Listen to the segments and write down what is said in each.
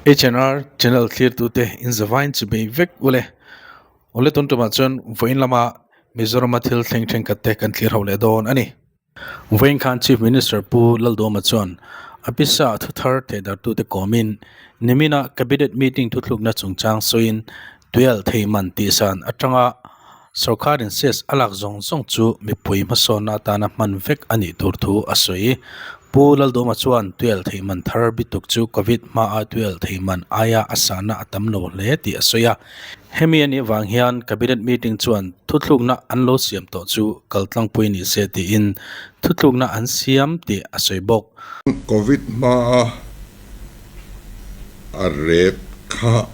HNR channel thlirtute in zavain chu bei vek ule. Awle tun tumah chuan vawiin lama Mizorama thil thleng thenkhat te kan thlir ho leh dawn a ni. Vawiin khan Chief Minister Pu Lalduhoma chuan a pisa thu thar thehdarhtute kawmin nimina Cabinet meeting thuthlukna chungchang sawiin tuialh thei man tihsan atanga Sorkarin cess a lak zawng zawng chu mipui hmasawnna atana hman vek a nih tur thu a sawi. Pu Lalduhoma chuan tuialh thei man thar bituk chu Covid hmaa tuialh thei man aia a sahna a tam lo hle tih a sawi a. Hemi a nih vang hian Cabinet meeting chuan thuthlukna an lo siam tawh chu kaltlangpui ni se tiin thuthlukna an siam tih a sawi bawk. Covid hmaa a rate kha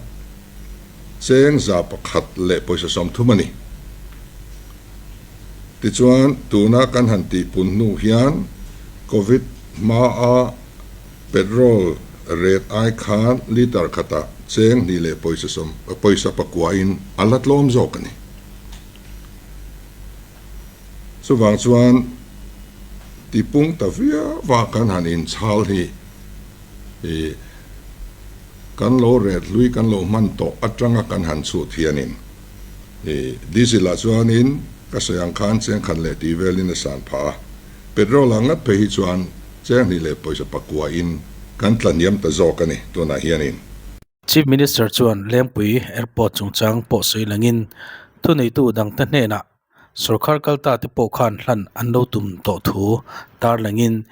cheng 130 a ni. Tichuan, tuna kan han tihpun hnu hian Covid hmaa petrol rate ai khan litre khatah cheng hnih leh pawisa sawm pawisa pakuain a la tlawm zawk a ni. Chuvang chuan tipung ta viau a kan han inchhal hi i Kan lo ret hlui kan lo hman tawh atanga kan han chhut hianin i diesel ah chuanin ka sawi ang khan cheng khat leh tih velin a san phah a, petrol ah ngat phei hi chuan cheng hnih leh pawisa pakua in kan tla hniam ta zawk a ni tunah hianin. Chief Minister chuan Lengpui Airport chungchang pawh sawi langin thuneitu dangte hnenah Sorkar kalta te pawh khan hlan an lo tum tawh thu tarlangin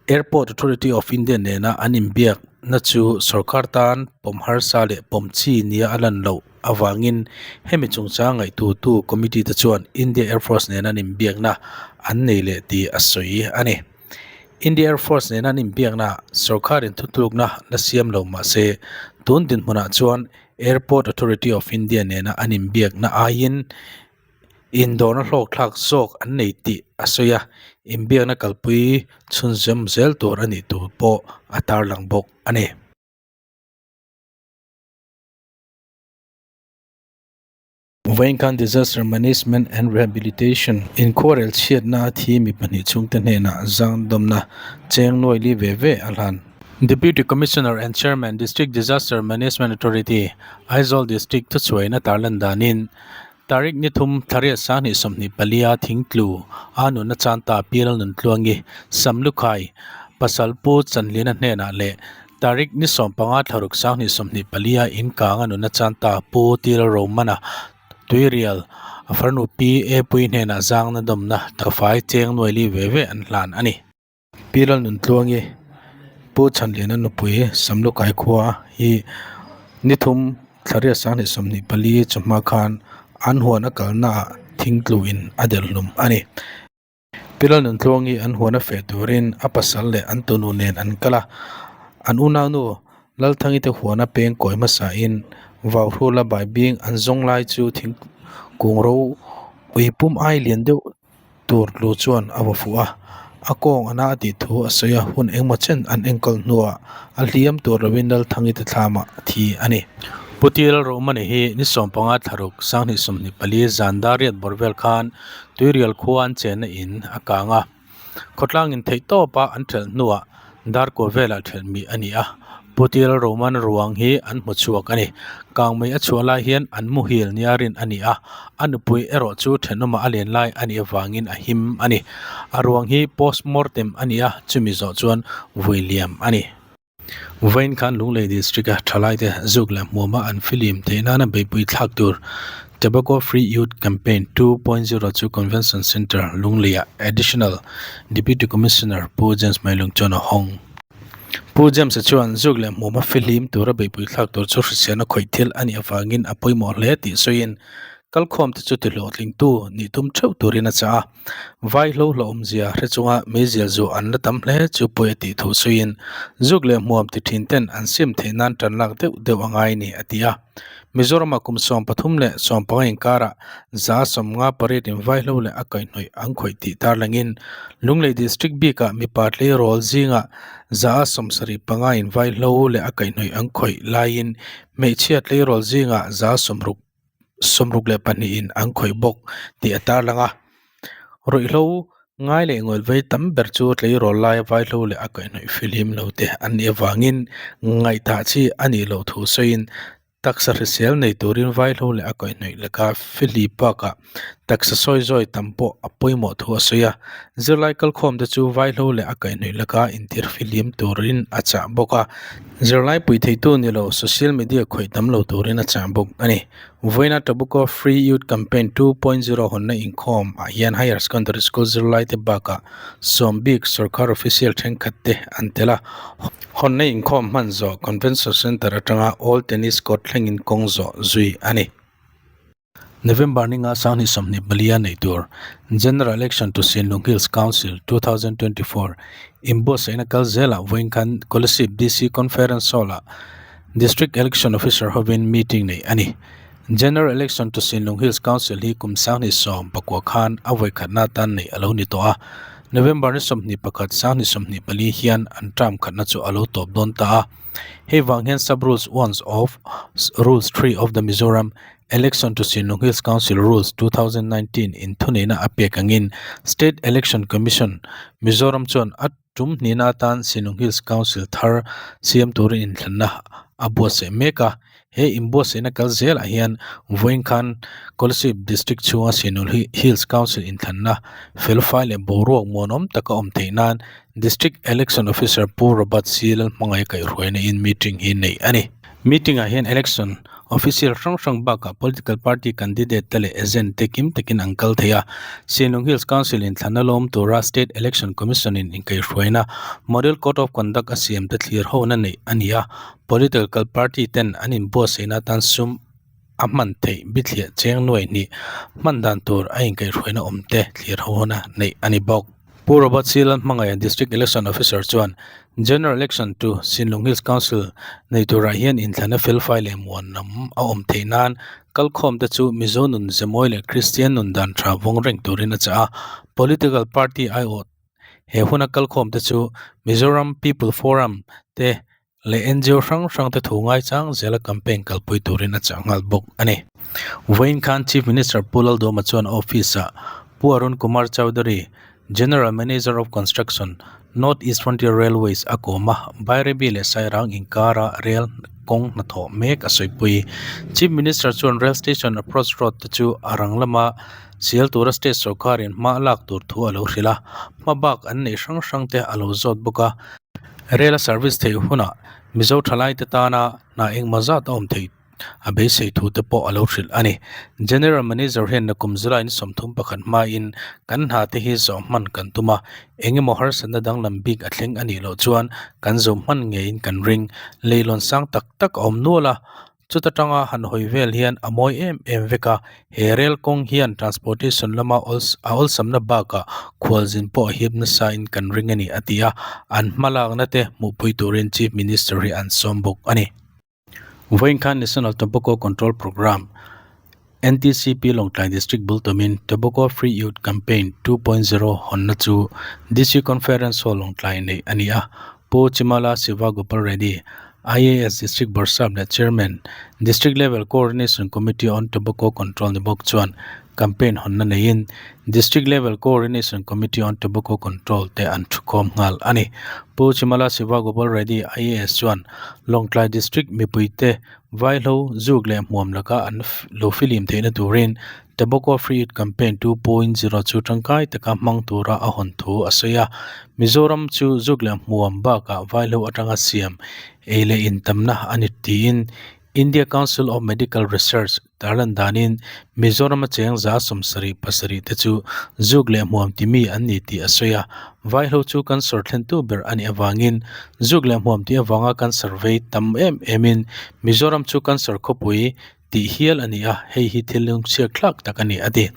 Airport Authority of India nena an inbiakna chu sorkar tan pawm harsa leh pawm chi nia a lan loh avangin hemi chungchang ngaihtutu committee te chuan India Air Force nena an inbiakna an nei leh tih a sawi a ni. India Air Force nena an inbiakna sorkarin thutlukna la siam lo mah se tun dinhmunah chuan Airport Authority of India nena an inbiakna aiin indawrna hlawkthlak zawk an nei tih a sawi a, inbiakna kalpui chhunzawm zel tur a nih tur pawh a tarlang bawk a ni. Vawiin khan Disaster Management and Rehabilitation inkhuarel chhiatna a thi mi pahnih chhungte hnenah zangdawmna cheng nuai li ve ve a hlan. Deputy Commissioner and Chairman District Disaster Management Authority, Aizawl District thuchhuain a tarlan danin Tarik ni thum thla 2024 a thingtlu a nunna chan ta Pial Nuntluangi Samlukhai pasal Pu Chanliana hnenah leh Tarik ni 15 thla 2024 a inkang a nunna chan ta Pu Til Romana Tuirial a farnu Pi E Pui hnenah zangna dawmna tafai cheng nuai li ve ve an hlan a ni. Pi Lalnuntluangi Pu Chhanliana nupui Samlukai khua hi ni thum thla 2024 chawhma khan an huan a kalna ah thingtluin a delh hlum a ni. Pi Lalnuntluangi an huan a feh turin a pasal leh an tunu nen an kal a, an unaunu Lalthangi te huan a peng kawi hmasa in vauhrula baibing an zawng lai chu thingkung ro ui pum ai lian deuh tur tlu chuan a vaw fuh a, a kawng a na a tih thu a sawi a, hun engmaw chen an enkawl hnuah a hliam tur lovin Lalthangi te thlamah a thi a ni. Pu Til Romani hi ni 15 thlaruk 2024 zan dar riat bawr vel khan Tuirial khua an chenna in a kang a. Khawtlangin theih tawpa an thelh hnuah darkua velah thelh mih a ni a, Pu Til Roman ruang hi an hmu chhuak a ni. Kangmei a chhuah lai hian an muhil nia rin a ni a, a nupui erawh chu thenawmah a len lai a nih avangin a him a ni. A ruang hi post mortem a ni a, chumi zawh chuan vui liam a ni. Vawiin khan Lunglei District a thalaite zuk leh hmuama an film theih nana beihpui thlak tur Tobacco Free Youth Campaign 2.0 chu Convention Centre Lungleiah Additional Deputy Commissioner Pu James Mailung chuan a hawng. Pu James-a chuan zuk leh hmuama fihlim tura beihpui thlak tur chu hriselna khawih thil a nih avangin a pawimawh hle tih sawiin kalkhawmte chu tihlawhtlingtu nih tum theuh turin a chah a. Vai hlo hlauhawmzia hre chunga meizial zu an la tam hle chu pawi a tih thu sawiin zuk leh hmuam ti thin ten an sim theih nan tan lak deuh deuh a ngai ni a ti a. Mizoramah kum 13 leh 15 inkarah 58 in vai hlo leh a kaihhnawih an khawih tih tarlangin Lunglei District bikah mipa tleirawl zingah 75 in vai hlo leh a kaihhnawih an khawih laiin hmeichhia tleirawl zingah 60 62 in an khawih bawk tih a tarlang a. Ruihhlo. Ngai leh ngawilvei tam ber chu tleirawl laia vaihlo leh a kaihhnawih fihlim lo te an nih avangin ngaihthah chi a nih loh thu sawiin Taksa hrisel nei turin vaihlo leh a kaihhnawih laka fihli bakah taksa sawi zawi tam pawh a pawimawh thu a sawi a. Zirlai kalkhawm te chu vaihlo leh a kaihhnawih laka intir fihlim turin a chah bawk a. Zirlai pui theitu ni lo social media khawih tam lo turin a chah bawk a ni. Vawiina Tobacco Free Youth Campaign 2.0 hawnna inkhawm ah hian Higher Secondary School zirlai te bakah sawm bik sorkar official thenkhat te an tel a. Hawnna inkhawm hman zawh Convention Centre atanga Old Tennis Court thlengin kawng zawh zui a ni. November ninga sanghnih 24 a neih tur General Election to Sinlung Hills Council 2024 inbuatsaihna kal zelah vawiin khan Kolasib DC Conference Hall-ah District Election Officer hovin meeting neih a ni. General Election to Sinlung Hills Council hi kum sanghnih 19 khan a vawi khatna atan neih a lo ni tawh a. November ni 21 sanghnih 24 hian an term khatna chu a lo tawp dawn ta a. Hei vang hian Sub Rules 1 of Rules 3 of the Mizoram Election to Sinlung Hills Council Rules 2019 in thuneihna a pek angin State Election Commission, Mizoram chuan a Tum hnihna atan Sinlung Hills Council thar siam turin inthlanna a buatsaih mek a, he inbuatsaihna kal zelah hian vawiin khan Kolasib District chhunga Sinlung Hills Council inthlanna felfai leh boruak muanawm taka awm theih nan District Election Officer Pu Robert C Lalhmangaih kaihhruaina in meeting hi neih a ni. Meeting ah hian Election Official hrang hrang bakah political party candidate te leh agent te kim takin an kal thei a. Sinlung Hills Council in thlanna lawm tura State Election Commission in inkaihhruaina Model Code of Conduct a siam te thlir hona neih a ni a. Political party ten an inbuatsaihna atan sum a hman theih bithliah cheng nuai hnih hman dan tur a inkaihhruaina awm te thlir hona neih a ni bawk. Pu Robert C. Lalhmangaia District Election Officer chuan General Election to Sinlung Hills Council nei turah hian inthlana felfai leh muan lam a awm theih nan kalkhawm te chu Mizo nun zemawi leh Kristian nun dan tha vawng reng turin a chah a. Political party aiawh he huna kalkhawm te chu Mizoram People Forum te leh NGO hrang hrang te thu ngaichang zela campaign kalpui turin a chah nghal bawk a ni. Vawiin khan Chief Minister Pu Laldawma chuan office ah Pu Arun Kumar Chaudhary, General Manager of Construction, North East Frontier Railways a kawm a, Bairabi leh Sairang inkara rel kawng hnathawh mek a sawipui. Chief Minister chuan Rail Station Approach Road te chu a rang lama sial tura state sorkarin hma a lak tur thu a lo hrilh a, hma bak an neih hrang hrang te a lo zawt bawk a. Rel a service theih hunah Mizo thalaite tana hna engmaw zat a awm theih a beisei thu te pawh a lo hrilh a ni. General Manager hian nakum July ni 31 hmain kan hna te hi zawh hman kan tum a, engemaw harsatna danglam bik a thleng a nih loh chuan kan zo hman ngeiin kan ring. Leilawn sang tak tak a awm nual a. Chuta tanga han hawi vel hian a mawi em em vek a, he rel kawng hian transportation lama a awlsamna bakah khualzin pawh a hip nasa in kan ring a ni a ti a, an hmalakna te hmuhpui turin Chief Minister hi an sawm bawk a ni. Vawiin khan National Tobacco Control Programme, NTCP, Lawngtlai District bul tawmin Tobacco Free Youth Campaign 2.0 hawnna chu DC Conference Hall Lawngtlai neih a ni a, Pu Chimala Siva Gopal Reddy, IAS District Bawrhsap leh Chairman, District Level Coordination Committee on Tobacco Control ni bawk chuan campaign hawnna neiin District Level Coordination Committee on Tobacco Control te an thukhawm nghal a ni. Pu Chimala Siva Gopal Reddy, IAS chuan Lawngtlai District mipuite vaihlo, zuk leh hmuam laka an lo filim theihna turin Tobacco Free Youth Campaign 2.0 chu tangkai taka hmang tura a hawn thu a sawi a. Mizoram chu zuk leh hmuam bakah vaihlo atanga siam ei leh intamna a ni tiin India Council of Medical Research tarlan danin Mizoram a cheng 77 te chu zuk leh hmuam timi an ni tih a sawi a. Vaihlo chu cancer thlentu ber a nih avangin zuk leh hmuam tih avanga cancer vei tam em emin Mizoram chu cancer khawpui tih hial a ni a, hei hi thil lungchhiat thlak tak a ni a ti.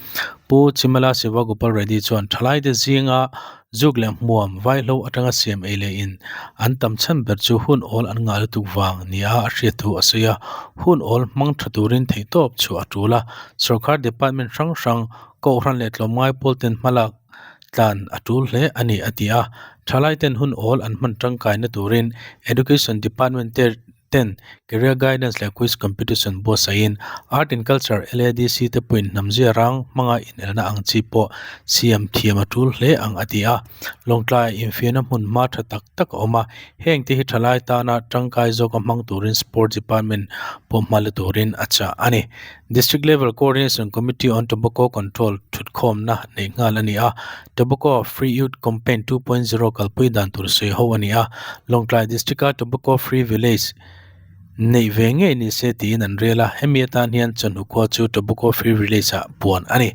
Pu Chimala Siva Gopal Reddy chuan thalaite zinga zuk leh hmuam vaihlo atanga siam ei leh in an tam chhan ber chu hun awl an ngah lutuk vang nia a hriat thu a sawi a, hun awl hmang tha turin theihtawp chhuah a tul a, sorkar department hrang hrang kohhran leh tlawmngai pawl ten hmalak tlan a tul hle a ni a ti a, thalaiten hun awl an hman tangkaina turin Education Department te. ten Career Guidance leh Quiz Competition buatsaihin Art and Culture LADC te pawhin hnamzia rang hmanga inelna ang chi pawh siam thiam a tul hle ang a ti a. Lawngtlai infiamna hmun hma tha tak tak a awm a, heng te hi thalai tana tangkai zawka hmang turin Sports Department pawh hma la turin a chah a ni. District Level Coordination Committee on Tobacco Control thutkhawmna neih nghal a ni a, Tobacco Free Youth Campaign 2.0 kalpui dan tur sawi ho a ni a, Lawngtlai District-a Tobacco Free Village neih ve ngei ni se tiin an rel a, hemi atan hian chawhnu khua chu Tobacco Free Village-ah puan a ni.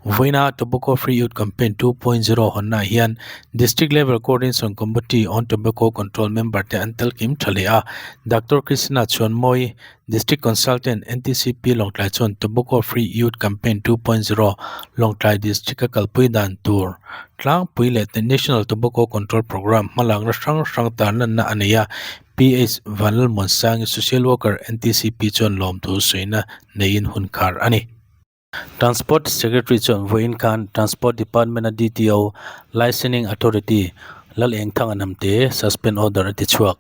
Vawiina Tobacco Free Youth Campaign 2.0 hawnnaah hian District Level Coordination Committee on Tobacco Control member te an tel kim tha leh a, Doctor Krishna Chhuanmawi, District Consultant, NTCP Lawngtlai chuan Tobacco Free Youth Campaign 2.0 Lawngtlai District-a kalpui dan tur tlangpui leh National Tobacco Control Programme hmalakna hrang hrang tarlanna a nei a, PH Vanlalmuansangi, Social Worker, NTCP chuan lawmthu sawina neiin hun khar a ni. Transport Secretary chuan vawiin khan Transport Department-a DTO, Licensing Authority, Lalengthanga Namte suspend order a ti chhuak.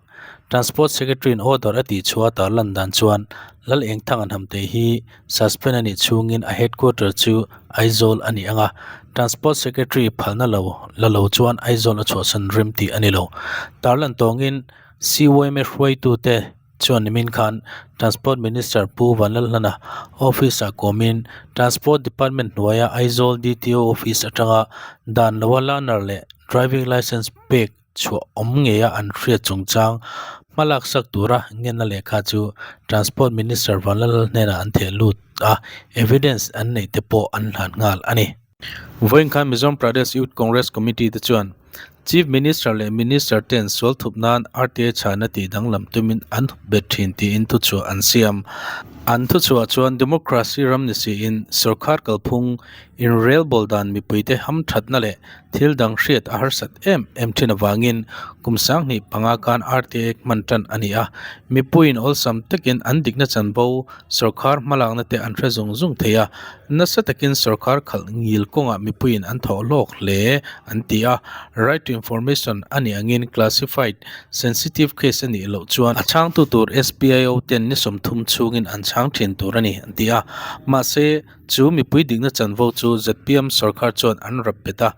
Transport Secretary-in order a tih chhuah a tarlan dan chuan Lalengthanga Namte hi suspend a nih chhungin a headquarter chu Aizawl a ni ang a, Transport Secretary phalna lo la lo chuan Aizawl a chhuahsan rem tih a ni lo. Tarlan tawngin CYMA hruaitute chuan nimin khan Transport Minister Pu Vanlalhlana office ah kawmin Transport Department hnuaia Aizawl DTO office atanga dan loa learner leh driving licence pek chhuah awm ngeia an hriat chungchang hmalak sak tura ngenna lehkha chu Transport Minister Vanlalhlana hnenah an theh lut a, evidence an neih te pawh an hlan nghal a ni. Vawiin khan Mizoram Pradesh Youth Congress Committee te chuan Chief Minister leh Minister ten sual thup nan RTI chhana tih danglam tumin an hup bet thin tiin thuchhuah an siam. An thuchhuah chuan Democracy ram ni siin sorkar kalphung inrelbawl dan mipuite hamthatna leh thil dang hriat a harsat em em thin avangin kum 2005 khan RTI hman tan a ni a, mipuiin awlsam takin an dikna chanvo Sorkar hmalakna te an hre zung zung thei a, nasa takin sorkar khalh ngil kawngah mipuiin an thawh hlawk hle an ti a, Right to Information a nih angin classified sensitive case a nih loh chuan a chhangtu tur SPIO ten ni 30 chhungin an chhang thin tur a ni an ti a, mahse chu mipui dikna chanvo chu zpm sorkar chuan an rap bet a,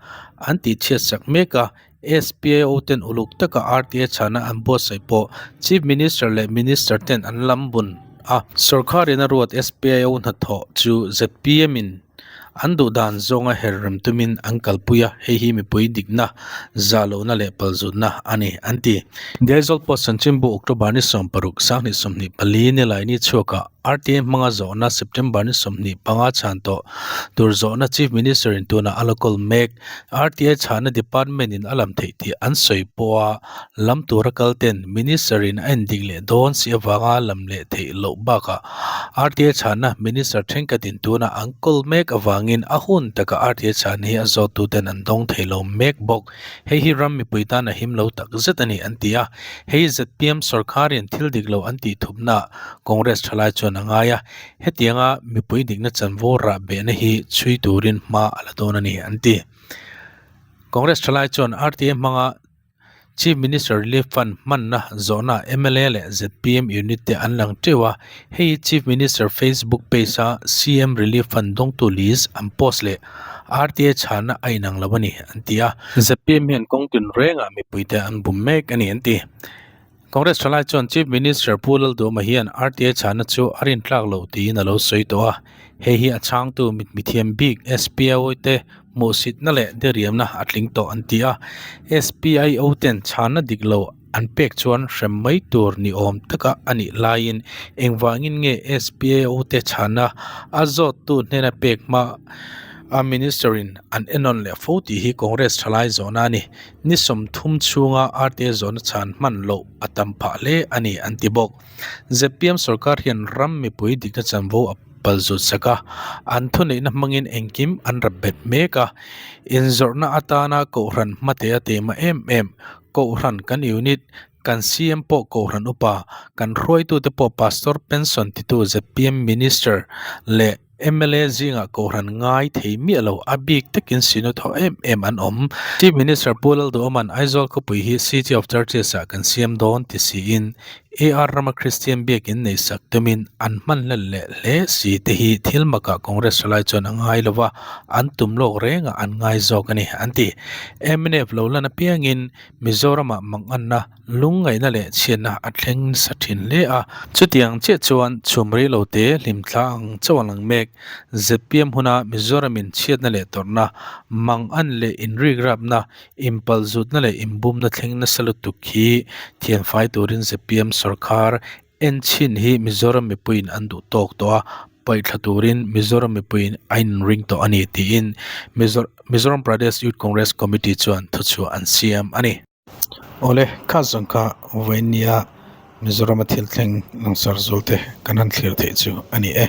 an tihchhiatsak mek a, SPIO ten uluk taka RTA chhana an buatsaih pawh Chief Minister leh Minister ten an lam bun a. Sorkarin a ruat SPIO hnathawh chu zpm in an duh dan zawnga her rem tumin an kalpui a, hei hi mipui dikna, zahlohna leh palzutna a ni, an ti. The Aizawl Post Chanchinbu October ni 16, 2024 Nilaini chhuakah RTA hmanga zawhna September ni 25 chhan tawh tur zawhna Chief Minister in tunah a la kawl mek. RTA chhahna department in a lam theih tih an sawi pawh a, lam tura kal ten Minister in a endik leh dawn si avanga lam leh theih loh bakah RTA chhahna Minister thenkhatin tunah an kawl mek avangin a hun taka RTA chhahna hi a zawttu ten an dawng thei lo mek bawk. Hei hi ram mipui tan a him lo tak zet a ni an ti a, hei zpm sorkarin thil dik lo an tih thupnaah Congress thalai chuan a ngai a, hetianga mipui dikna chanvo rah behna hi chhui turin hma a la dawn a ni an ti. Congress thalai chuan RTA hmanga Chief Minister Relief Fund hmanna zawhna mla leh zpm unit te an lang teuh a, hei hi Chief Minister Facebook page a CM Relief Fund dawngtu list an post leh RTA chhana a inang lo a ni an ti a. Zpm hian kawng tinrengah mipuite an bum mek a ni an ti. Congress thalai chuan Chief Minister Pu Lalduhma hian RTA chhana chu a rintlak loh tiin a lo sawi tawh a, hei hi a chhangtu mitmithiam bik SPIO te hmuhsitna leh diriamna a tling tawh an ti a, SPIO ten chhana dik lo an pek chuan hrem mai tur ni awm taka a nih laiin engvangin nge SPIO te chhana a zawttu hnena pek hma a Minister in an enawn leh fo tih hi Congress thalai zawhna a ni. Ni 30 chhunga RTA zawhna chhan hman loh a tam phah hle a ni an ti bawk. Zpm sorkar hian ram mipui dikna chanvo a palzut sak a, an thuneihna hmangin engkim an rap bet mek a. Inzawrhna atana Kohhran hmatea tema em em, Kohhran kan unit, kan CM pawh Kohhran upa, kan hruaitute pawh Pastor pension titu zpm Minister leh. Mla zingah kohhran ngai thei miah lo, a bik takin Synod ho em em an awm. Chief Minister Pu Lalduhawma'n Aizawl khawpui hi City of Churches ah kan siam dawn ti siin AR rama Kristian biakin nei sak tumin an hmanhlel leh hle si te hi thil makah Congress thalai chuan a ngai lo va, an tum lawk rengah an ngai zawk a ni, an ti. Mnf lo lan apiangin Mizoramah manganna, lungngaihna leh chhiatna a thleng nasa thin hle a. Chutiang chiah chuan chhum rei lo te hlimthla ang chauh a lang mek. Zpm huna Mizoramin chhiatna leh tawrhna, mangan leh inrikrapna, Impalzutna leh inbumna thleng nasa lutuk hi thianfai turin zpm sorkar en chhin hi Mizoram mipuiin an duh tawk tawh a, paihthla turin Mizoram mipuiin a inring tawh a ni tiin Mizoram Pradesh Youth Congress Committee chuan thuchhuah an siam a ni. Awle, kha zawng kha vawiin nia Mizorama thil thleng langsar zualte kan han thlir theih chu a ni e.